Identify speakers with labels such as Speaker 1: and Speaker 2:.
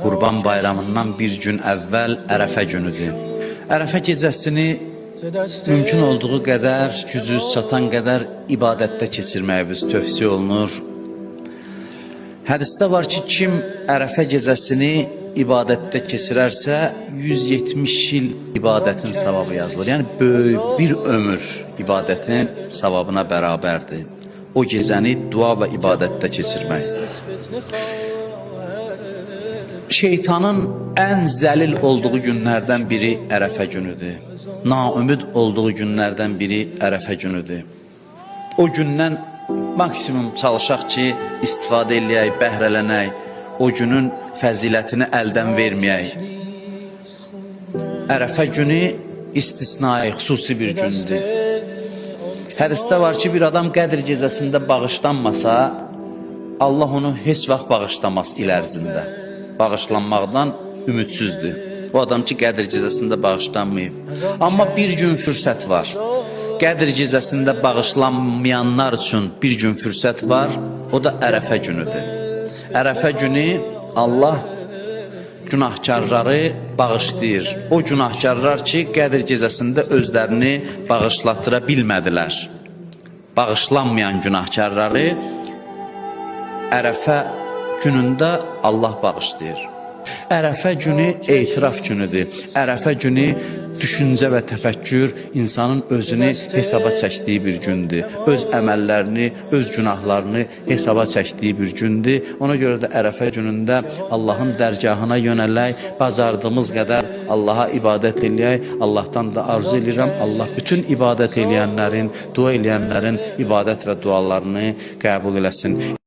Speaker 1: Qurban Bayramından bir gün əvvəl Ərəfə günüdür. Ərəfə gecəsini mümkün olduğu qədər, gücünüz çatan qədər ibadətdə keçirməyiniz tövsiyə olunur. Hədisdə var ki, kim Ərəfə gecəsini ibadətdə keçirərsə, 170 il ibadətin savabı yazılır. Yəni böyük bir ömür ibadətin savabına bərabərdir. O gecəni dua və ibadətdə keçirmək. Şeytanın ən zəlil olduğu günlərdən biri Ərəfə günüdür. Naümid olduğu günlərdən biri Ərəfə günüdür. O gündən maksimum çalışaq ki, istifadə eləyək, bəhrələnək, o günün fəzilətini əldən verməyək. Ərəfə günü istisnai, xüsusi bir gündür. Hədisdə var ki, bir adam Qədr gecəsində bağışlanmasa, Allah onu heç vaxt bağışlamaz il ərzində. Bağışlanmaqdan ümidsizdir. O adam ki, Qədr gecəsində bağışlanmayıb. Amma bir gün fürsət var. Qədr gecəsində bağışlanmayanlar üçün bir gün fürsət var. O da Ərəfə günüdür. Ərəfə günü Allah günahkarları bağışlayır. O günahkarlar ki, Qədr gecəsində özlərini bağışlatdıra bilmədilər. Bağışlanmayan günahkarları Ərəfə günündə Allah bağışlayır. Ərəfə günü etiraf günüdür. Ərəfə günü düşüncə və təfəkkür insanın özünü hesaba çəkdiyi bir gündür. Öz əməllərini, öz günahlarını hesaba çəkdiyi bir gündür. Ona görə də Ərəfə günündə Allahın dərgahına yönələk, bacardığımız qədər Allaha ibadət eləyək. Allahdan da arzu eləyirəm, Allah bütün ibadət eləyənlərin, dua eləyənlərin ibadət və dualarını qəbul eləsin.